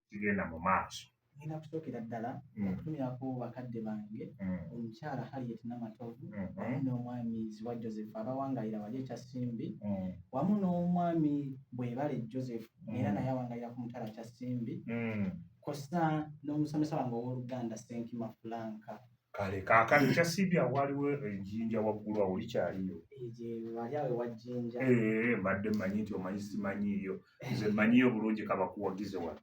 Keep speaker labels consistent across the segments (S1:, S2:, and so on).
S1: Kigenda mu maaso.
S2: Ngenda kusookera ddala okutumyako bakadde bange, omukyala Harriet Namatovu wamu n'omwami Ziwa Joseph abawangalira wali ekyasimbi, wamu n'omwami Bwebale Joseph era naye awangalira ku mutala Kyasimbi, kw'ossa n'omusomesa wange ow'oluganda Senkima Fulanka.
S1: Kale kaakati Kyasimbi awo waliwo ejjinja waggulu awo likyaliyo?
S2: Wali awo ewa Jjinja.
S1: Mbadde mmanyi nti omanyi, simanyiiyo, nze mmanyiyo bulungi, kabakuwagize wano.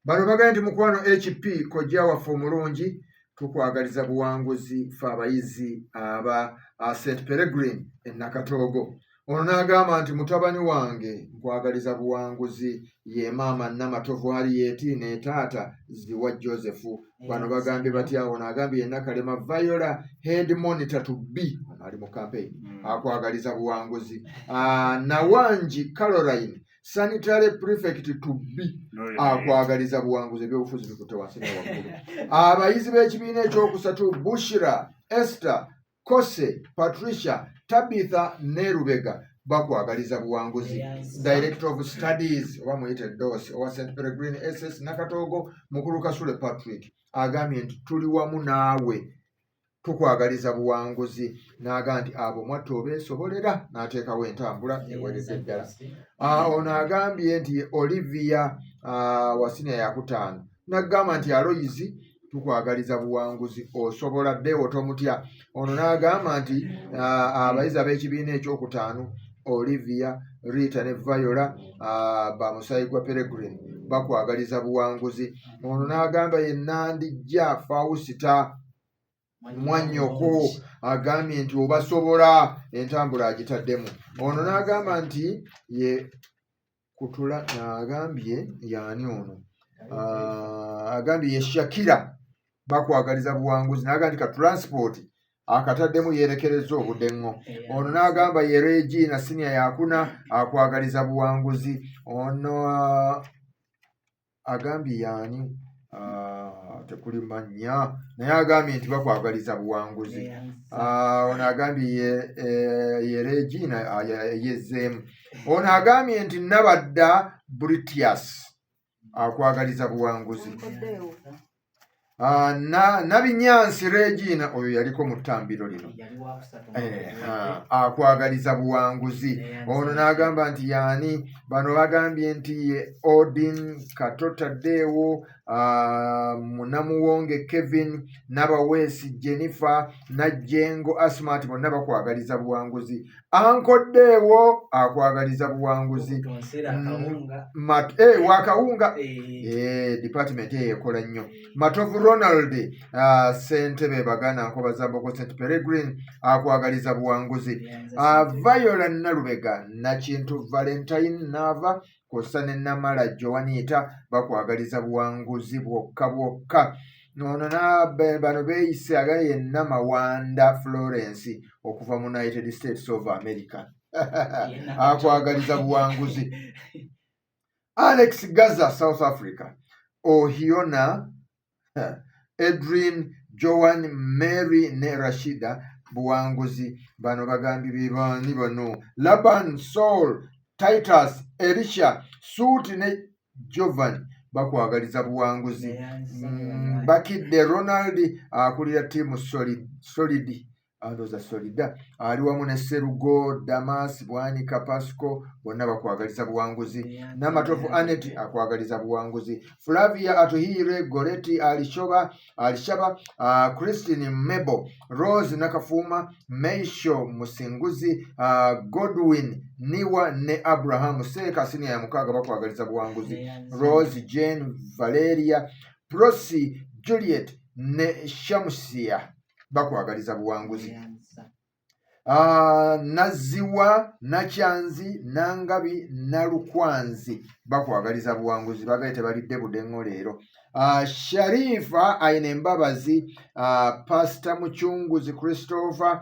S3: Bano bagambye nti mukwano HP kojja waffe omulungi, tukwagaliza buwanguzi fe abayizi aba St Peregrine e Nakatoogo. Ono n'agamba nti mutabani wange nkwagaliza buwanguzi, ye maama Namatovu Harriet ne taata Ziwa Joseph. Bano bagambye batya? Ono agambye ye Nakalema Viola, head monitor to be, ono ali mu campaign, akwagaliza buwanguzi. Nawangi Caroline, sanitary prefect to be, akwagaliza buwanguzi. Ebyobufuzi bikutte wansi ne waggulu. Abayizi b'ekibiina ekyokusatu, Bushira, Esther, Kose, Patricia, Tabitha ne Rubega, bakwagaliza buwanguzi. Director of Studies oba muyite DOS owa St Peregrine SS Nakatoogo, Mukulu Kasule Patrick, agambye nti tuli wamu naawe, tukwagaliza buwanguzi. N'agamba nti abo mwatta obeesobolera, n'ateekawo entambula eweredde ddala. Ono agambye nti Olivia wa siniya yakutaano, n'agamba nti Aloyizi, tukwagaliza buwanguzi, osobola ddeewo, tomutya. Ono n'agamba nti abayizi ab'ekibiina ekyokutaano, Olivia, Rita ne Viola, bamusayi gwa Peregrine, bakwagaliza buwanguzi. Ono n'agamba ye Nandijja Fausita mwannyoko, agambye nti obasobola, entambula agitaddemu. Ono n'agamba nti ye kutula, agambye yaani ono? Agambye ye Shakira, bakwagaliza buwanguzi. N'agamba nti ka transport akataddemu, yeerekereza obudengo. Ono n'agamba ye Regina, siniya yakuna, akwagaliza buwanguzi. Ono agambye yaani? Tekuli mannya, naye agambye nti bakwagaliza buwanguzi. Ono agambye ye Regina yezzeemu. Ono agambye nti Nabadda Britius akwagaliza buwanguzi. Nabinyansi Regina, oyo yaliko mu ttambiro lino, akwagaliza buwanguzi. Ono n'agamba nti yaani? Bano bagambye nti ye Odin Katotaddeewo, Munamuwonge Kevin, Nabaweesi Jennifer, Najjengo Asmat, bonna bakwagaliza buwanguzi. Ankoddeewo akwagaliza buwanguzi. Wakawunga department eyo ekola nnyo. Matovu Ronald, ssentebe Baganda Nkobazambogo St Peregrine, akwagaliza buwanguzi. Viola Nalubega, Nakintu Valentine Naava, kw'ossa ne Namala Joanita, bakwagaliza buwanguzi bwokka bwokka. Ono bano beeyise aga ye Namawanda Florence okuva mu United States of America, akwagaliza buwanguzi. Alex Gaza, South Africa, Ohiona Edrin, Joan, Mary ne Rashida, buwanguzi. Bano bagambye bebaani bano? Laban, Saul, Titus, Elisha, Suuti ne Jovan, bakwagaliza buwanguzi. Bakidde Ronald akulira ttiimu Solid, ndowooza Solida, ali wamu ne Serugo Damas, Bwanika Pasco, bonna bakwagaliza buwanguzi. Namatovu Anet akwagaliza buwanguzi. Flavia Atuhire, Goreti Alishoba, Alishaba, Christine Mebo, Rose Nakafuuma, Meisho Musinguzi, Godwin Niwa ne Abraham Seeka, siniya ya mukaaga, bakwagaliza buwanguzi. Rose Jane, Valeria, Prosi, Juliet ne Shamusia, bakwagaliza buwanguzi. Naziwa, Nakyanzi, Nangabi, Nalukwanzi, bakwagaliza buwanguzi, bagaye tebalidde budengo leero. Sharifa Aine Embabazi, Pastor Mucunguzi Christopher,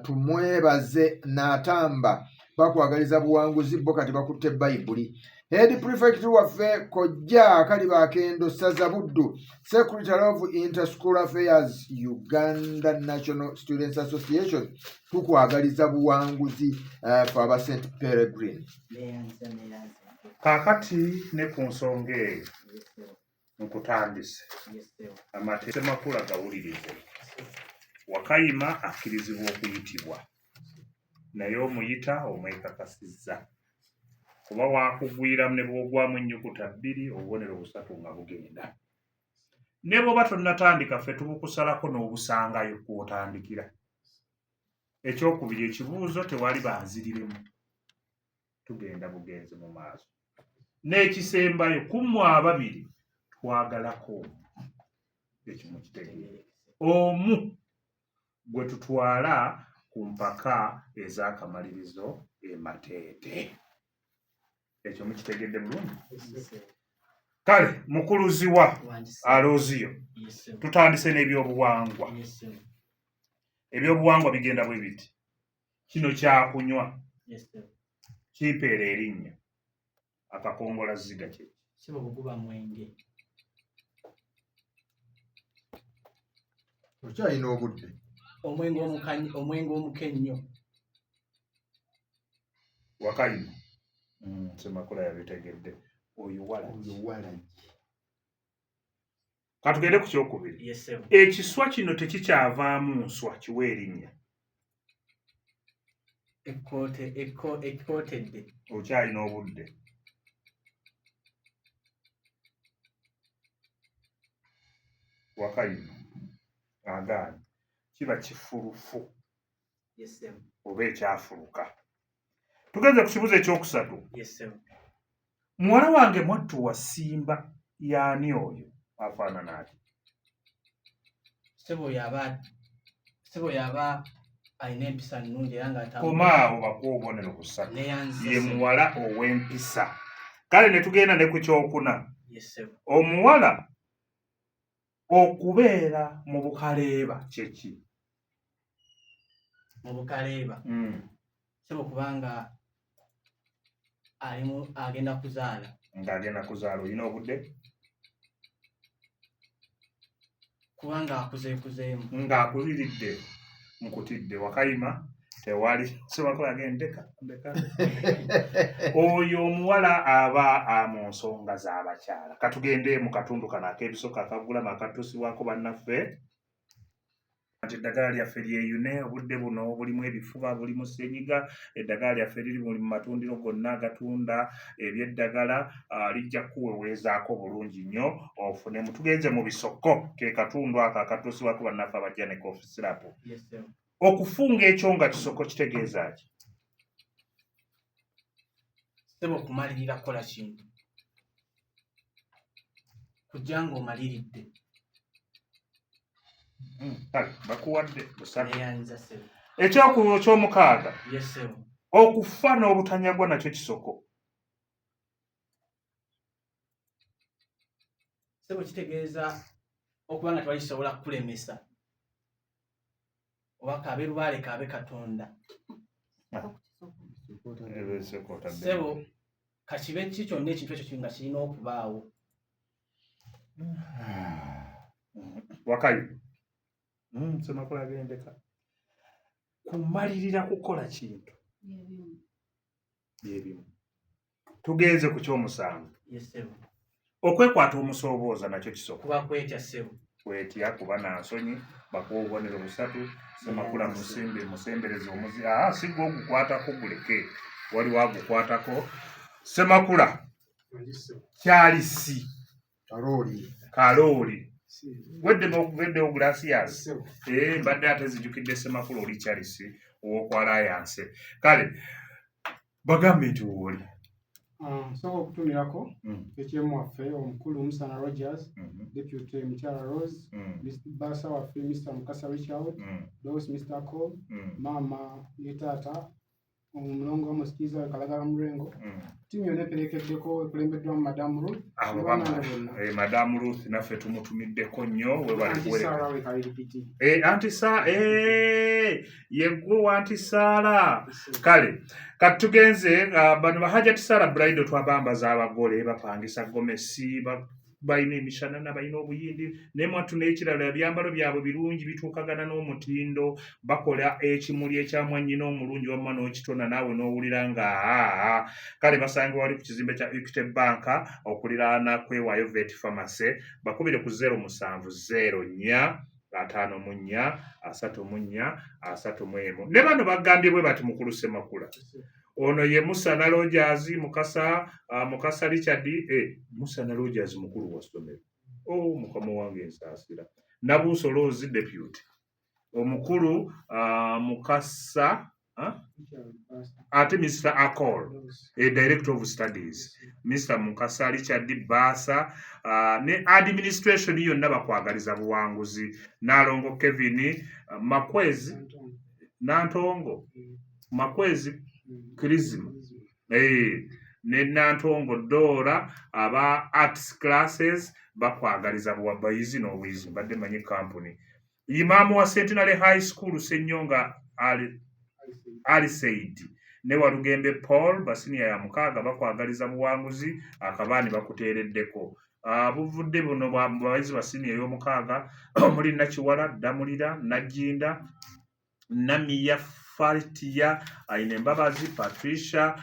S3: Tumwebaze Natamba, bakwagaliza buwanguzi. Bo kati bakutte Bayibuli. Head prefect waffe Kojja Kaliba Akendo Saza Buddu, Secretary of Interschool Affairs, Uganda National Students Association, tukwagaliza buwanguzi fe aba St Peregrine.
S1: Kaakati ne ku nsonga eyo. Nkutandise. Amateeka makula gawulirize. Wakayima akkirizibwa okuyitibwa naye omuyita omwekakasizza kuba wakugwiramu ne bw'ogwamu ennyukuta bbiri obubonero busatu nga bugenda. Ne bw'oba tonnatandika ffe tubukusalako n'obusangayo kw'otandikira. Ekyokubiri ekibuuzo tewali banziriremu tugenda bugenzi mu maaso. N'ekisembayo ku mmwe ababiri twagalako omu ekyo mukitegeere omu gwe tutwala ku mpaka ez'akamalirizo e Mateete. Ekyo mukitegedde bulungi? Kale mukuluziwa alooziyo tutandise n'ebyobuwangwa. Ebyobuwangwa bigenda bwe biti. Kino kyakunywa kimpeera erinnya akakongola zziga kyeki?
S2: Sebo guba mwenge.
S3: Okyalina obudde.
S2: Omwenge omukanyi omwenge omuka ennyo.
S1: Wakayima Ssemakula yabitegedde oyo walagi.
S3: Oyo walagi.
S1: Katugende ku kyokubiri. Ekiswa kino tekikyavaamu nswa kiwe erinnya.
S2: Ekkootedde.
S1: Okyalina obudde. Wakayima agaanyi kiba kifulufu oba ekyafuluka. Tugenze ku kibuzo ekyokusatu. Muwala wange mwattu wa Simba yaani oyo afaanana ati?
S2: Ssebo yaba alina empisa nnungi era nga
S1: Koma awo bakuwa obubonero busatu. Ye muwala ow'empisa. Kale ne tugenda ne ku kyokuna. Omuwala okubeera mu bukaleeba kye ki?
S2: Mu bukaleeba? Ssebo kubanga alimu agenda kuzaala.
S1: Ng'agenda kuzaala olina obudde?
S2: Kubanga akuzeekuzeemu.
S1: Ng'akuliridde nkutidde wakayima tewali sebakola ndeka ndeka oyo omuwala aba mu nsonga z'abakyala. Katugende mu katundu kano ak'ebisoko akagulama akatuusibwako bannaffe nti eddagala lyaffe lyeyune obudde buno bulimu ebifuba bulimu ssenyiga eddagala lyaffe liri buli mu matundiro gonna agatunda ebyeddagala lijja kukuweweezaako bulungi nnyo ofunemu. Tugenze mu bisoko ke katundu ako akatuusibwako bannaffe abajja ne cough syrup. Okufunga ekyo nga kisoko kitegeeza ki?
S2: Ssebo okumalirira kukola kintu kujja ng'omaliridde.
S1: Kale bakuwadde busatu. Ekyomukaaga okufa n'obutanyagwa nakyo kisoko.
S2: Ssebo kitegeeza okuba nga tewali kisobola kukulemesa oba kaabe lubaale kaabe Katonda. Ssebo kakibe ki kyonna ekintu ekyo nga kirina okubaawo.
S1: Wakayo Ssemakula agendeka kumalirira kukola kintu byebimu. Tugenze ku kyomusanvu. Okwekwata omusoobooza nakyo kisoko.
S2: Kuba kwetya ssebo.
S1: Kwetya kuba na nsonyi bakuwa obubonero busatu. Ssemakula musimbe musembereze omuzi si gwe ogukwatako guleke waliwo agukwatako. Ssemakula kyalisi
S3: Kalooli.
S1: Kalooli. Weddewo Gracias. Mbadde ate zijjukidde Ssemakula oli Charles ow'oku Alliance. Kale bagambe nti wooli.
S4: Nsooka okutumirako HM waffe omukulu Musana Rogers, Deputy Mukyala Rose, Basa waffe Mr. Mukasa Richard, Dos Mr. Cole, Maama ne Taata omulongo Amos Kiiza we Kalagala Murengo. Ttiimu yonna eperekeddeko ekulembeddwamu Madam Ruth.
S1: Abo Madam Ruth naffe tumutumiddeko nnyo webale
S4: Sarah we Kaliripiti.
S1: Aunty Sarah yeggwe wa Aunty Sarah. Kale kati tugenze bano ba Hajat Sarah Bridal twabambaza abagole bapangisa gomesi Balina emishanana, balina obuyindi, naye mwattu n'ekirala ebyambalo byabwe birungi, bituukagana n'omutindo. Bakola ekimuli ekya mwannyina omulungi, wamma n'okitona naawe n'owulira nga aa. Kale basangibwa wali ku kizimbe kya Equity Bank okuliraana Kwewaayo Vet Pharmacy. Bakubire ku 0704 54 34 31. Ne bano bagambye bwe bati, mukulu Ssemakula ono ye Musana Rogers Mukasa, Mukasa Richard, Musana Rogers mukulu wa ssomero. Oh, mukama wange nsaasira. Nabuuso Rose deputy omukulu, Mukasa, ate Mr Acol, a director of studies, Mr Mukasa Richard Basa, ne administration yonna bakwagaliza buwanguzi. Nalongo Kevin, Makwezi Nantongo, Makwezi Kirizima, ne Nantongo Dora aba arts classes bakwagaliza buwabayizi n'obuyizi. Mbadde manyi kampuni. Imaamu wa Centenary High School Ssenyonga Ali, Alisaid ne Walugembe Paul basiniya ya mukaaga bakwagaliza buwanguzi. Akabaani bakuteereddeko. Buvudde buno bwa bayizi ba siniya ey'omukaaga omuli Nakiwala Ddamulira, Najjinda Namiya, Fatiya Aine Embabazi, Patricia,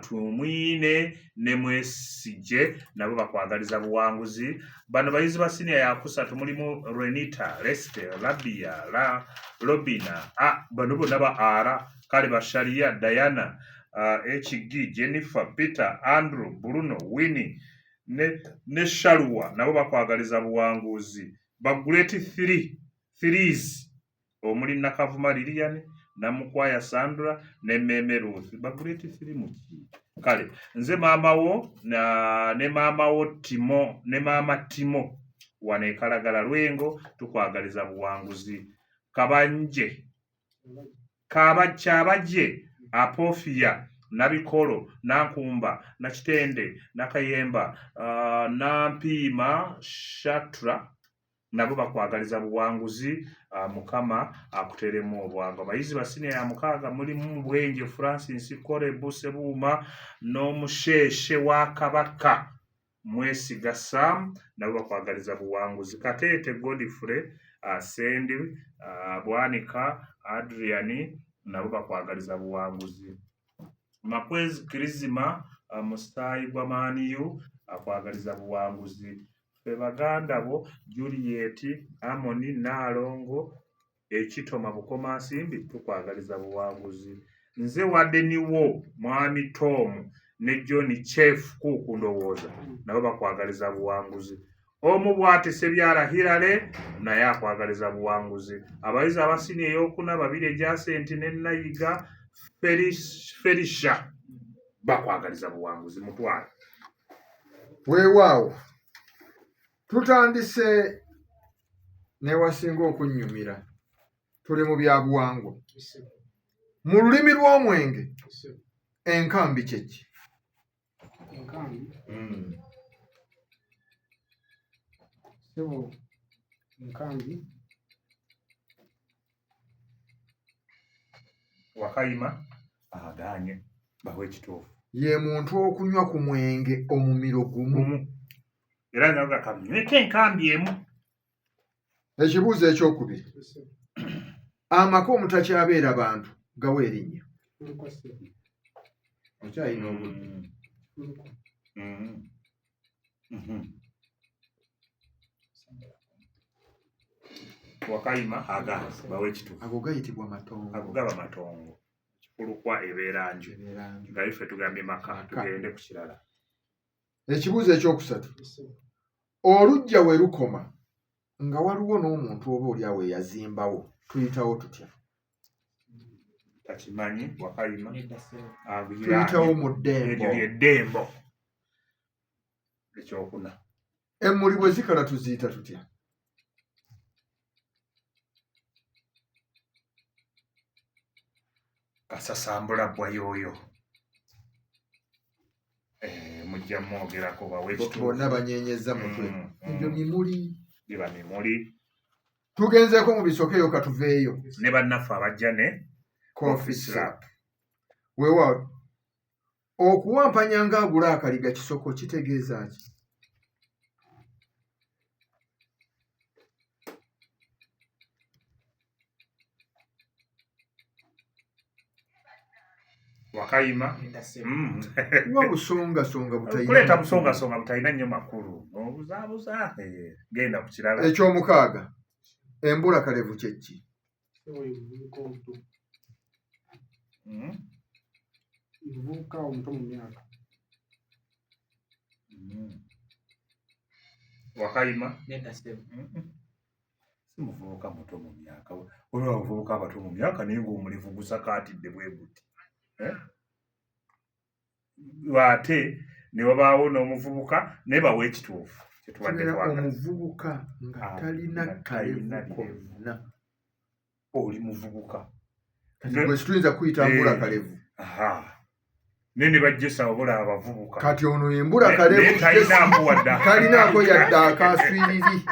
S1: Tumwine ne Mwesije nabo bakwagaliza buwanguzi. Bano bayizi ba siniya yakusatu mulimu Renita Leste, Labia La, Robina, bano bonna ba ara. Kale Basharia Diana, HG Jennifer, Peter, Andrew, Bruno, Winnie ne Shalwa nabo bakwagaliza buwanguzi. Ba grade 3 threes omuli Nakavuma Lilian, Namukwaya Sandra ne Meme Ruth ba grade 3 muki. Kale nze maama wo ne maama wo Timo ne maama Timo wano e Kalagala Lwengo tukwagaliza buwanguzi. Kabanje Kyabaje Apofia, Nabikolo, Nankumba, Nakitende, Nakayemba, Nampiima Shatra nabo bakwagaliza buwanguzi. Mukama akuteremu obwangu. Abayizi ba siniya ya mukaaga mulimu Bwenje Francis, Korebu Sebuuma n'Omusheeshe wa Kabaka Mwesiga Sam nabo bakwagaliza buwanguzi. Kateete Godfrey, Sendi, Bwanika Adrian nabo bakwagaliza buwanguzi. Makwezi Kirizima, musaayi gwa Maaniyu akwagaliza buwanguzi. Ffe baganda bo Juliet Amoni Naalongo Ekitoma Bukomansimbi tukwagaliza buwanguzi. Nze wadde niwo Mwami Tom ne John Chef Kuku ndowooza nabo bakwagaliza buwanguzi. Omu bw'ati Sebyala Hirale naye akwagaliza buwanguzi. Abayizi abasini ey'okuna babiri Jacent ne Nayiga Felisha bakwagaliza buwanguzi. Mutwale.
S3: Weewaawo, tutandise n'ewasinga okunnyumira. Tuli mu byabuwangwa. Mu lulimi lw'omwenge enkambi kye ki?
S4: Enkambi? Ssebo, enkambi
S1: Wakayima aganye bawe ekituufu.
S3: Ye muntu okunywa ku mwenge omumiro gumu.
S1: Gumu, era nga kamyweko enkambi emu.
S3: Ekibuuzo ekyokubiri, amaka omutakyabeera bantu gawa erinnya?
S4: Kifulukwa, ssebo.
S3: Okyalina obudde.
S4: Kifulukwa.
S1: Wakayima aganye bawe ekituufu.
S3: Ago gayitibwa matongo.
S1: Ago gaba matongo. Kifulukwa ebeera nju.
S3: Ebeera nju.
S1: Nga ife tugambye maka.
S3: Maka.
S1: Tugende ku kirala.
S3: Ekibuuzo ekyokusatu, oluggya we lukoma nga waliwo n'omuntu oba oli awo eyazimbawo, tuyitawo tutya?
S1: Takimanyi Wakayima.
S2: Nedda ssebo.
S3: Tuyitawo mu ddembo.
S1: Eryo lyeddembo. Ekyokuna.
S3: Emmuli bwe zikala tuziyita tutya?
S1: Kasasambula bbwa yooyo. Mujja mwogerako bawe ekituufu.
S3: Bonna banyenyeza mutwe. Ebyo mimuli.
S1: Biba mimuli.
S3: Tugenzeeko mu bisokeyo, katuveeyo.
S1: Ne bannaffe abajja ne
S3: coffee
S1: coffee
S3: syrup.
S1: Syrup.
S3: Weewaawo, okuwampanya ng'agula akaliga kisoko kitegeeza ki?
S1: Wakayima.
S2: Nedda ssebo.
S3: Wa busongasonga butalina
S1: Kuleeta
S3: makulu.
S1: busongasonga butalina nnyo makulu, obuzaabuza. Genda ku kirala.
S3: Ekyomukaaga, embula kalevu kye ki?
S4: Ssebo, ye muvubuka omuto. Muvubuka omuto mu myaka.
S1: Wakayima.
S2: Nedda ssebo.
S1: Si muvubuka muto mu myaka. Waliwo abavubuka abato mu myaka naye ng'omulevu gusakaatidde bwe guti. Eh? Ate ne wabaawo n'omuvubuka naye bawa ekituufu kyetubadde
S3: Kibeera
S1: twagala.
S3: omuvubuka nga
S1: Ah,
S3: talina
S1: nga
S3: kalevu
S1: talina birevu.
S3: konna.
S1: Oli muvubuka.
S3: Kati gwe situyinza kuyita mbula
S1: Eh.
S3: kalevu.
S1: Aha. Naye ne bajjesa wabula abavubuka.
S3: Kati ono embula
S1: Naye
S3: kalevu
S1: talinaako wadde
S3: talinaako yadde akaswiriri.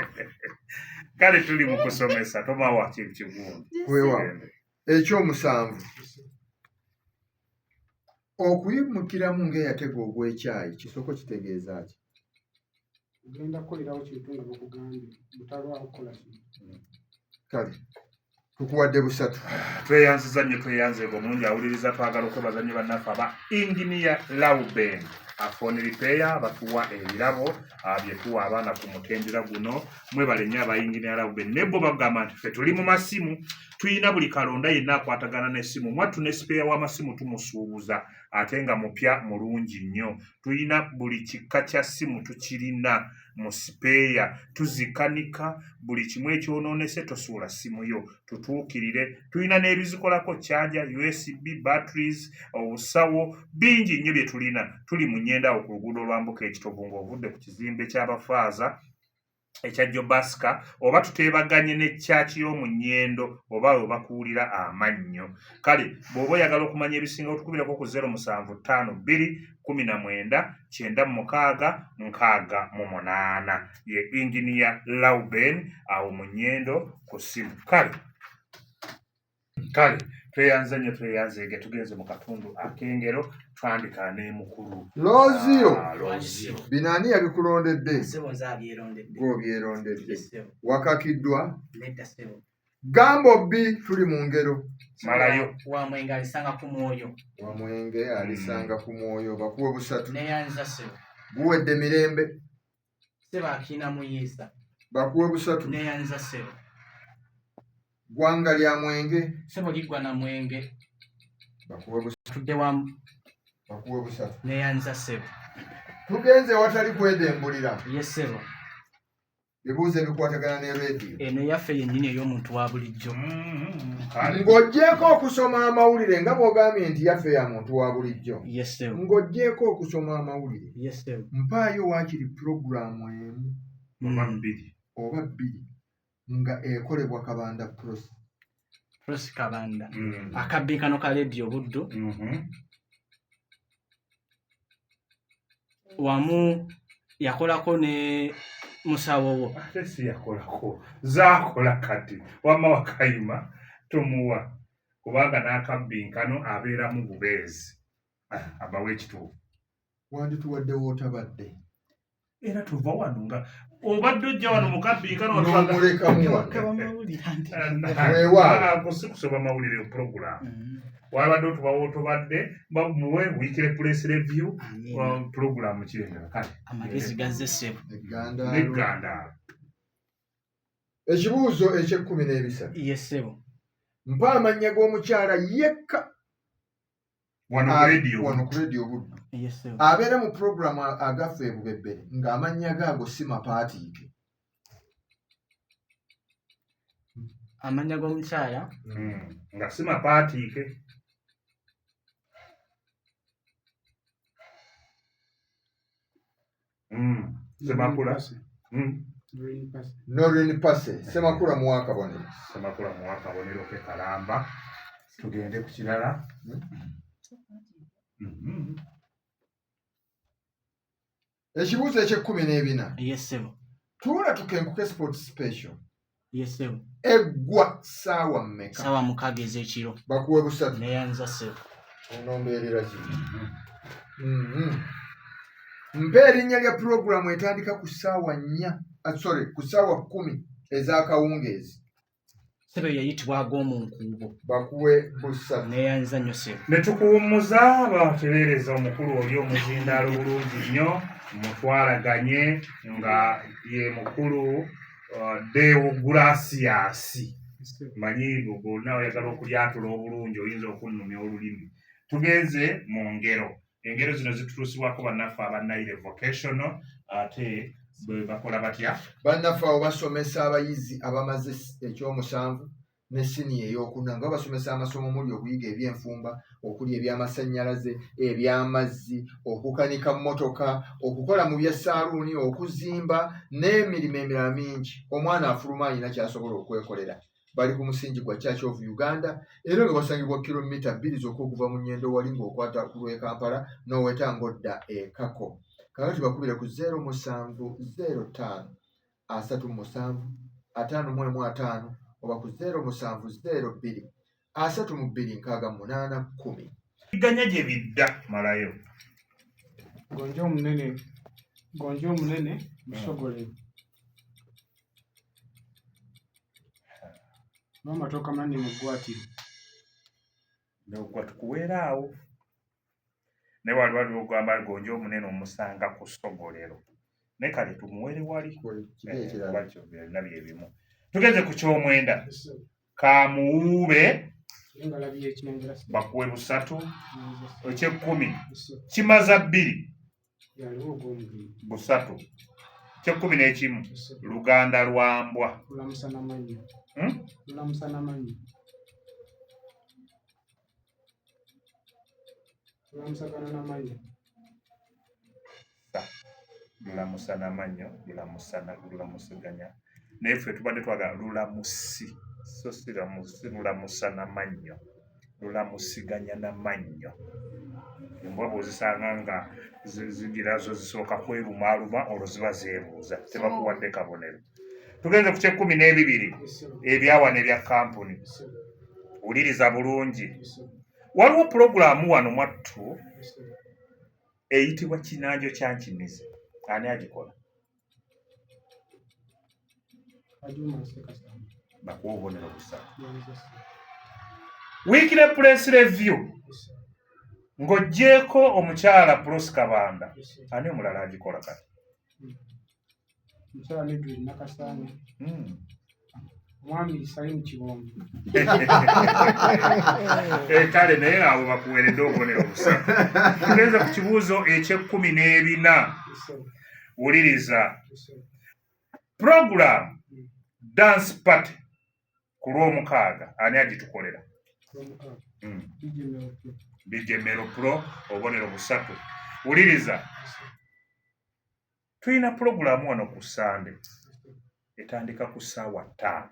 S1: Kale tuli mu kusomesa, tomawa kigundi.
S3: Weewaawo. Ekyomusanvu, okuyimukiramu ng'eyatega ogw'ekyayi kisoko kitegeeza ki?
S4: Ogenda kukolerawo kintu nga bakugambye, butalwawo kukola kintu.
S3: Kale tukuwadde busatu.
S1: Tweyanziza nnyo, tweyanzeega omulungi awuliriza. Twagala okwebaza nnyo bannaffe aba Engineer Lauben Phone Repair, batuwa ebirabo bye tuwa abaana ku mutendera guno. Mwebale nnyo aba Engineer Lauben. Naye bo bagamba nti ffe tuli mu masimu, tulina buli kalonda yenna akwatagana n'essimu. Mwattu ne spare w'amasimu tumusuubuza ate nga mupya mulungi nnyo. Tulina buli kika kya ssimu, tukirina mu spare, tuzikanika buli kimu ekyonoonese. Tosuula ssimu yo, tutuukirire. Tulina n'ebizikolako, charger, USB, batteries, obusawo, bingi nnyo bye tulina. Tuli mu Nnyenda awo ku luguudo olwambuka Ekitovu ng'ovudde ku kizimbe ky'abafaaza ekya Jobaska, oba tuteebaganye ne kyaki y'omu Nnyendo, oba we bakuwulira amannyo. Kale bw'oba oyagala okumanya ebisinga, otukubirako ku 0752 19 96 68. Ye Engineer Lauben awo mu Nnyendo ku ssimu. Kale tweyanze nnyo, tweyanzeege. Tugenze mu katundu ak'engero, twandika n'emukulu.
S3: Looziyo.
S1: Ah, Looziyo.
S3: Bino ani yabikulondedde?
S2: Ssebo, nze abyerondedde.
S3: Gw'obyerondedde?
S2: Yes, ssebo.
S3: Wakakiddwa?
S2: Nedda ssebo.
S3: Gamba obbi, tuli mu ngero.
S1: Malayo.
S2: Wamwenge alisanga ku mwoyo.
S3: Wamwenge alisanga ku mwoyo, bakuwe busatu.
S2: Neyanza ssebo.
S3: Guwedde mirembe.
S2: Ssebo, akiina muyiisa.
S3: Bakuwe busatu.
S2: Neyanza ssebo.
S3: Ggwanga lya mwenge.
S2: Ssebo, liggwa na mwenge.
S3: Bakuwe busatu.
S2: Tudde wamu.
S3: Bakuwe busatu.
S2: Neyanza ssebo.
S3: Tugenze watali kwedembulira.
S2: Ye ssebo.
S3: Bibuuzo ebikwatagana ne rediyo.
S2: Eno eyaffe yennyini ey'omuntu wa bulijjo.
S1: Kale.
S3: Ng'oggyeko okusoma amawulire, nga bw'ogambye nti yaffe ya muntu wa bulijjo,
S2: Ye ssebo.
S3: ng'oggyeko okusoma amawulire,
S2: Ye ssebo.
S3: mpaayo waakiri puroguraamu emu
S1: Oba bbiri.
S3: oba bbiri nga ekolebwa Kabanda Prosi.
S2: Prosi Kabanda, akabbinkano ka Lediyo Buddu, wamu yakolako ne musawo wo.
S1: Ate si yakolako, zaakola. Kati wamma Wakayima tumuwa, kubanga n'akabbinkano abeeramu bubeezi. Ah, abawa ekituufu.
S3: Wandituwaddewo otabadde.
S1: Era tuva wano nga obadde ojja wano mu kabbinkano.
S3: N'omulekamu wano.
S2: Kabamawulire anti.
S3: Weewaawo.
S1: Si kusoma mawulire, puroguramu. Wabadde otubawo otobadde, muwe weekly press review.
S2: Amiina.
S1: Puroguramu kirendera kale.
S2: Amagezi gazze ssebo.
S3: Eggandaalo.
S1: Neggandaalo.
S3: Ekibuuzo eky'ekkumi n'ebisatu.
S2: Ye ssebo.
S3: Mpa amannya g'omukyala yekka
S1: wano ku rediyo.
S3: Wano ku Rediyo Buddu
S2: Ye ssebo.
S3: abeera mu puroguramu agaffe ebubebbere ng'amannya gaago si mapaatiike.
S2: Amannya g'omukyala.
S1: Nga si mapaatiike. Semakula.
S4: Green Pass.
S3: Norin Passe. Semakula muwa akabonero.
S1: Semakula muwa akabonero ke kalamba, tugende ku kirala.
S3: Ekibuuzo eky'ekkumi n'ebina.
S2: Ye ssebo.
S3: Tuula Tukenkuke Sports Special
S2: Ye ssebo.
S3: eggwa ssaawa mmeka?
S2: Ssaawa 6 ez'ekiro.
S3: Bakuwe busatu.
S2: Neyanza ssebo.
S3: Onombeerera ki? Mpa erinnya lya puroguramu etandika ku ssaawa 4, sorry, ku ssaawa 10 ez'akawungeezi.
S2: Ssebo yayitibwa ag'omu nkuubo.
S3: Bakuwe busatu.
S2: Neeyanziza nnyo ssebo.
S1: Ne tukuwummuza batereereza omukulu oli omuzindaalo bulungi nnyo mutwalaganye nga ye mukulu Deo Gracias. Manyi bwonna oyagala okulyatula obulungi oyinza okunnumya olulimi. Tugenze mu ngero. Engero zino zitutuusibwako bannaffe aba Nile Vocational ate bwe bakola batya?
S3: Bannaffe abo basomesa abayizi abamaze ekyomusanvu ne siniya ey'okuna nga babasomesa amasomo omuli okuyiga ebyenfumba, okuli eby'amasannyalaze, eby'amazzi, okukanika mmotoka, okukola mu bya ssaaluuni, okuzimba n'emirimu emirala mingi. Omwana afuluma alina ky'asobola okwekolera. Bali ku musingi gwa Church of Uganda era nga basangibwa kilomita bbiri zokka okuva mu Nyendo wali ng'okwata ku lw'e Kampala n'oweta ng'odda e Kako. Kaakati bakubire ku 07 05 37 51 50 oba ku 07 02 32 68 10.
S1: Ganya gye bidda malayo.
S4: Gonja omunene gonja omunene musogole. N'amatooka manene mu ggwaatiro.
S1: Nogwa tukuweera awo. Naye wali waliwo ogamba gonja omunene omusanga ku ssogolero. Naye kale tumuwere wali. Kuba kyo byonna bye bimu. Tugenze ku ky'omwenda. Kamuwuube bakuwe busatu eky'ekkumi kimaza bbiri busatu kyekkumi n'ekimu luganda lwa mbwa hmm? Lulamusa n'amannyo lulamusana lulamusiganya naye ffe tubadde twagala lulamusi so si lulamusa n'amannyo lulamusiganya n'amannyo embwa bw'ozisanga nga zigira zo zisooka kwerumaaluma olwo ziba zeebuuza tebakuwadde kabonero tugenze ku kyekkumi n'ebibiri ebyawana ebya kampuni wuliriza bulungi waliwo pulogulaamu wano mwattu eyitibwa kinanjo kya nkimizi ani agikola bakuwa obubonero busatu weekly press review ng'oggyeeko omukyala Pross Kabanda ani omulala agikola kati
S4: Omukyala Mildred Nakasaanya. Omwami Salim Kibombe.
S1: Eh, kale naye awo bakuweredde obubonero busatu. Tugenze ku kibuuzo eky'ekkumi n'ebina. Wuliriza. Pulogulaamu Dance Party ku lw'omukaaga ani agitukolera? DJ Melo Pro obubonero busatu. Wuliriza. Tulina pulogulaamu wano ku Ssande etandika ku ssaawa ttaano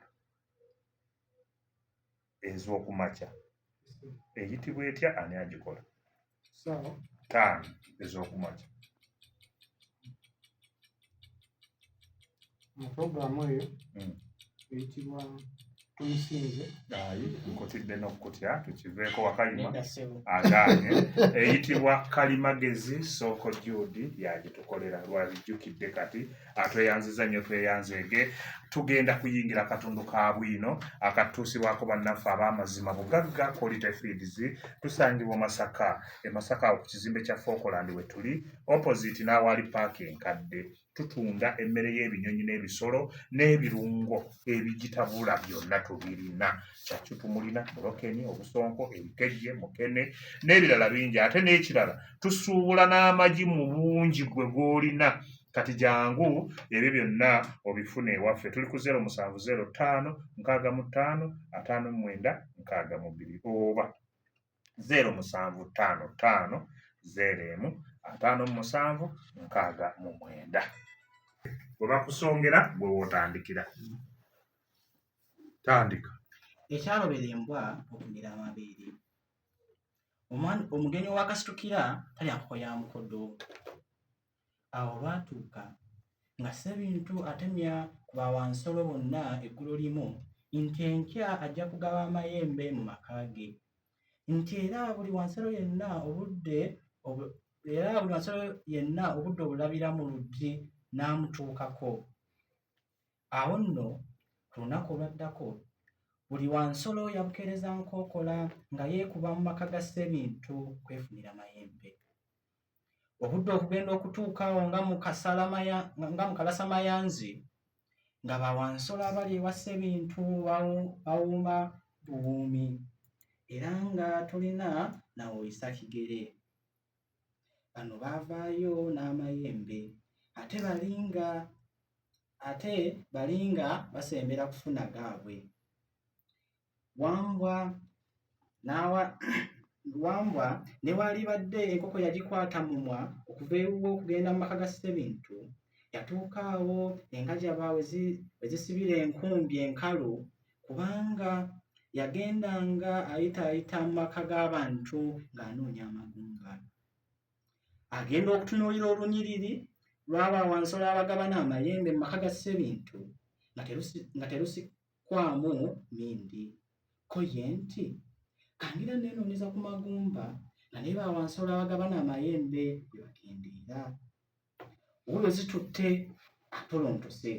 S1: ez'okumakya. Eyitibwa etya? Ani agikola? Ttaano ez'okumakya.
S4: Pulogulaamu eyo eyitibwa Tumusinze.
S1: Ayi, nkutidde n'okukutya tukiveeko wakayima agaanye eyitibwa Kalimagezi Ssooko Jude yagitukolera lwabijjukidde kati atweyanziza nnyo tweyanzeege tugenda kuyingira akatundu ka bwino akatutuusibwako bannaffe ab'amazima bugagga Quality Feeds tusangibwa Masaka e Masaka awo ku kizimbe kya Falkland we tuli opposite n'awaali paaka enkadde Tutunda emmere y'ebinyonyi n'ebisolo n'ebirungo ebigitabula byonna tubirina. Caccu tumulina, bulokeni, obusonko, ebikejje, mukene n'ebirala bingi. Ate n'ekirala tusuubula n'amagi mu bungi gwe gw'olina. Kati jangu ebyo byonna obifune ewaffe. Tuli ku 0705 65 59 62 oba 0755 01 57 69. Bwe bakusongera gwe w'otandikira. Tandika.
S2: Ekyalobera embwa okumira amabeere. Omugenyi ow'akasitukira talya nkoko ya mukodo. Awo olwatuuka nga Ssebintu atemya ku ba Wansolo bonna eggulo limu nti enkya ajja kugaba amayembe mu maka ge. Nti era buli Wansolo yenna obudde era buli Wansolo yenna obudde obulabira mu luggi n'amutuukako. Awo nno ku lunaku olwaddako, Buli wansolo yabukeereza nkookola nga yeekuba mu maka ga Ssebintu kwefunira mayembe. Obudde okugenda okutuuka awo nga mu kalasamayanzi nga ba wansolo abali ewa Ssebintu bawuuma buwuumi era nga tolina na w'oyisa kigere. Bano baavaayo n'amayembe ate bali nga basembera kufuna gaabwe. Wambwa ne bw'alibadde enkoko yagikwata mumwa okuva ewuwe okugenda mu maka ga Ssebintu, yatuuka awo engajaba we zisibira enkumbi enkalu kubanga yagendanga ayitaayita mu maka g'abantu ng'anoonya amagumba. Agenda okutunuulira olunyiriri lw'abawansolo abagabana amayembe mu maka ga Ssebintu nga terusikwamu mmindi. Ko ye nti, kangira neenoonyeza ku magumba nga ne bawansolo abagabana amayembe bwe bakendeera. Wuuyo zitutte atolontose.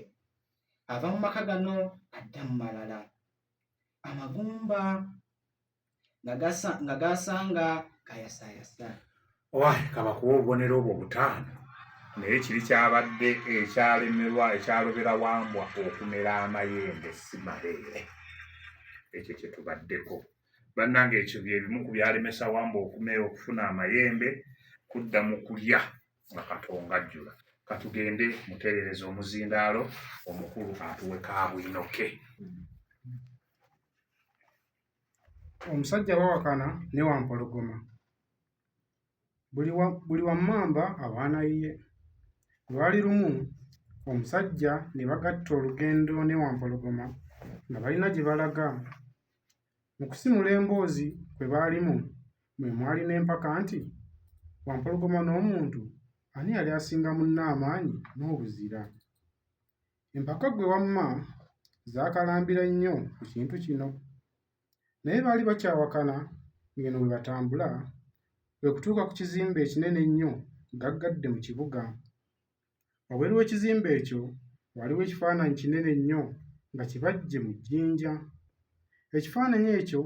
S2: Ava mu maka gano adda mu malala. Amagumba nga gasanga gayasaayasa.
S1: Owaaye kabakuwa obubonero obwo butaano naye kiri kyabadde ekyalemerwa ekyalobera Wambwa okumera amayembe si mabeere. Ekyo kye tubaddeko. Bannange ekyo bye bimu ku byalemesa Wambwa okumera okufuna amayembe kudda mu kulya nga Katonga ajjula. Katugende mutereereze omuzindaalo omukulu atuwe kaabwino ke.
S4: Omusajja bawakana ne Wampologoma. Buli wa mmamba alwana yiye. Lwali lumu, omusajja ne bagatta olugendo ne Wampologoma nga balina gye balaga. Mu kusimula emboozi kwe baalimu mwe mwali n'empaka nti, Wampologoma n'omuntu ani yali asinga munne amaanyi n'obuzira? Empaka ggwe wamma zaakalambira nnyo ku kintu kino. Naye baali bakyawakana ng'eno bwe batambula, kwe kutuuka ku kizimbe ekinene ennyo gaggadde mu kibuga. Wabweru w'ekizimbe ekyo waaliwo ekifaananyi kinene nnyo nga kibajje mu jjinja. Ekifaananyi ekyo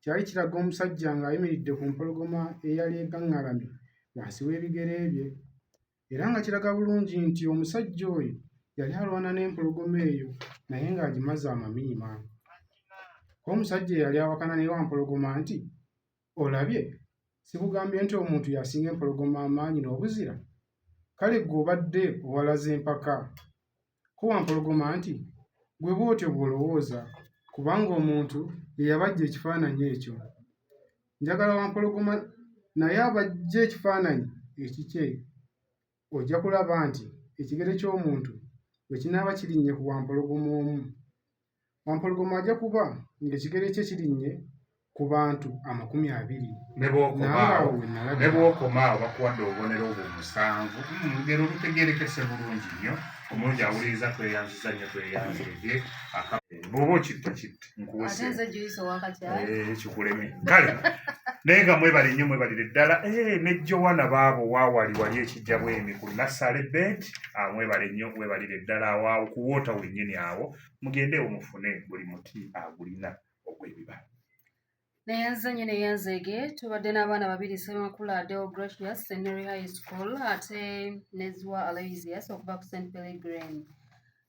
S4: kyali kiraga omusajja ng'ayimiridde ku mpologoma eyali egaŋŋalamye wansi w'ebigere bye. Era nga kiraga bulungi nti omusajja oyo yali alwana n'empologoma eyo naye ng'agimaze amamiima. Ko omusajja eyali awakana ne Wampologoma nti, Olabye, sikugambye nti omuntu y'asinga empologoma amaanyi n'obuzira? Kale ggwe obadde owalaza empaka. Ko Wampologoma nti, Ggwe bw'otyo bw'olowooza kubanga omuntu ye yabajja ekifaananyi ekyo. Njagala Wampologoma naye abajje ekifaananyi ekikye. Ojja kulaba nti ekigere ky'omuntu bwe kinaaba kirinnye ku Wampologoma omu, Wampologoma ajja kuba ng'ekigere kye kirinnye ku bantu 20.
S1: Ne bw'okoma awo bakuwadde obubonero obwo 7. Olugero lutegeerekese bulungi nnyo. Omulungi awuliriza tweyanziza nnyo tweyanzeege. Bw'oba okitta kitte nkuwese. Kikuleme. Kale naye nga mwebale nnyo mwebalire ddala. Ne Joanna baabo waawali wali ekijja bwemi ku Nassale Bet. Mwebale nnyo mwebalire ddala awaawo ku woota wennyini awo. Mugendeewo mufune buli muti agulina ogw'ebibala.
S5: Neyanze nnyo neyanzeege tubadde n'abaana babiri Ssemakula Deo Gracious Centenary High School ate ne Zziwa Aloysius okuva ku St Peregrine.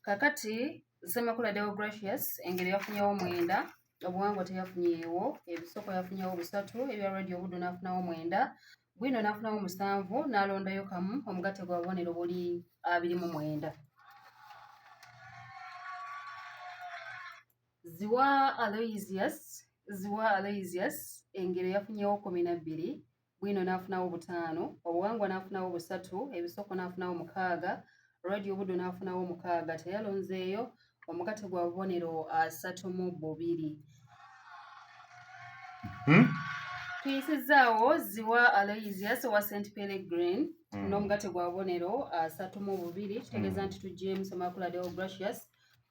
S5: Kaakati Ssemakula Deo Gracious engero yafunyewo 9, obuwangwa teyafunyeewo, ebisoko yafunyewo 3, ebya radio Buddu n'afunawo 9, bwino n'afunawo 7, n'alondayo kamu, omugatte gwa bubonero buli 29. Zziwa Aloysius engero yafunyewo 12, bwino n'afunawo 5, obuwangwa n'afunawo 3, ebisoko n'afunawo 6, radio Buddu n'afunawo 6, teyalonzeeyo, omugatte gwa bubonero 32. Tuyisizzaawo Zziwa Aloysius owa St Peregrine n'omugatte gwa bubonero 32, kitegeeza nti tuggyeemu Ssemakula Deo Gracious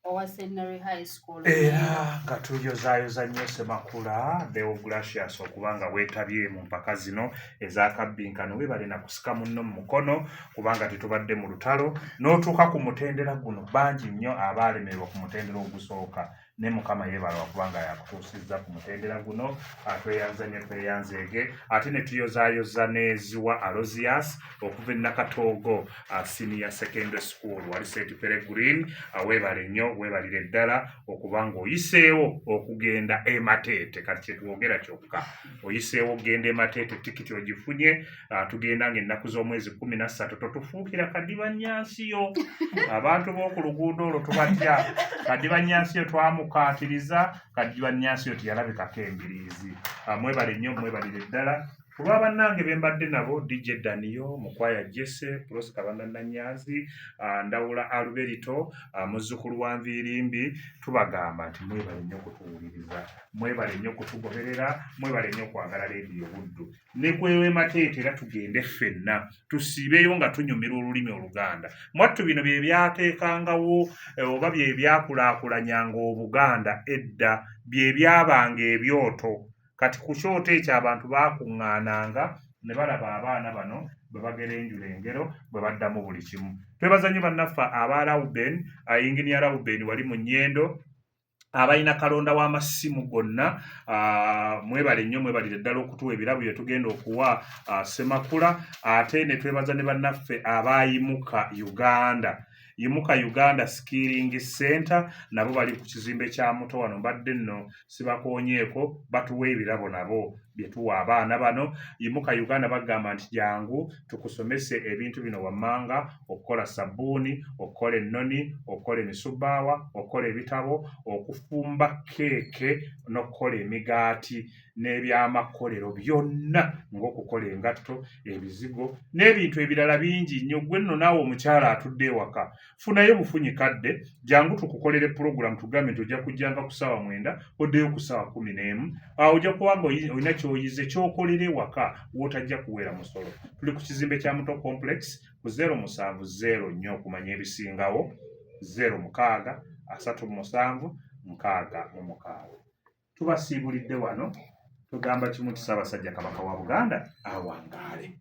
S5: owa Centenary High School.
S1: Era nga tuyozaayoza nnyo Ssemakula Deo Gracious okuba nga weetabye mu mpaka zino ez'akabbinkano. Weebale na kusika munno mu mukono kubanga tetubadde mu lutalo n'otuuka ku mutendera guno. Bangi nnyo abaalemererwa ku mutendera ogusooka Ne Mukama yeebala kubanga yakutuusizza ku mutendera guno. Tweyanza nnyo, tweyanzeege. Ate ne tuyozaayoza ne Ziwa Alozias okuva e Nakatoogo Senior Secondary School wali St Peregrine. Weebale nnyo, weebalire ddala okuba ng'oyiseewo okugenda e Mateete. Kati kyetwogera kyokka, oyiseewo okugenda e Mateete, tikiti ogifunye. Tugenda ng'ennaku z'omwezi 13. Totufuukira kadiba nnyansiyo, abantu b'oku luguudo olwo tubatya. Kadiba nnyansiyo twamukaatiriza, kadiba nnyansiyo teyalabikako embiriizi. Mwebale nnyo, mwebalire ddala. Ku lwa bannange be mbadde nabo, DJ Daniyo, Mukwaya Jesse, Prosper Kabanda Nanyanzi, Ndawula Aluberito, muzzukulu wa Nviirimbi, tubagamba nti mwebale nnyo kutuwuliriza, mwebale nnyo kutugoberera, mwebale nnyo kwagala Leediyo Buddu. Ne kwewe Mateete era tugende ffenna tusiibeyo nga tunyumirwa olulimi Oluganda. Mwattu bino bye byateekangawo oba bye byakulaakulanyanga Obuganda edda, bye byabanga ebyoto. Kati ku kyoto ekyo abantu baakuŋŋaananga ne balaba abaana bano bwe bagerenjula engero, bwe baddamu buli kimu. Twebaza nnyo bannaffe aba Rauben, Yinginiya Rauben wali mu Nnyendo, abalina kalonda w'amasimu gonna. Mwebale nnyo, mwebalire ddala okutuwa ebirabo bye tugenda okuwa Ssemakula. Ate ne twebaza ne bannaffe abayimuka Uganda, Yimuka Uganda Skilling Center, nabo bali ku kizimbe kya Muto wano. Mbadde nno sibakoonyeeko, batuwa ebirabo nabo bye tuwa abaana bano. Yimuka Uganda bagamba nti jangu tukusomese ebintu bino wammanga: okukola sabbuuni, okukola ennoni, okukola emisubbaawa, okukola ebitabo, okufumba keeke n'okukola emigaati n'ebyamakolero byonna ng'okukola engatto, ebizigo n'ebintu ebirala bingi nnyo. Gwe nno naawe omukyala atudde ewaka, funayo bufunyi kadde, jangu tukukolere pulogulaamu. Tugambe nti ojja kujjanga ku ssaawa 9, oddeyo ku ssaawa 11. Awo ojja kuba nga olina ky'oyize ky'okolera ewaka w'otajja kuweera musolo. Tuli ku kizimbe kya Muto Complex ku 070 nnyo okumanya ebisingawo, 06 37 66. Tubasiibulidde wano, tugamba kimu nti Ssaabasajja Kabaka wa Buganda awangaale.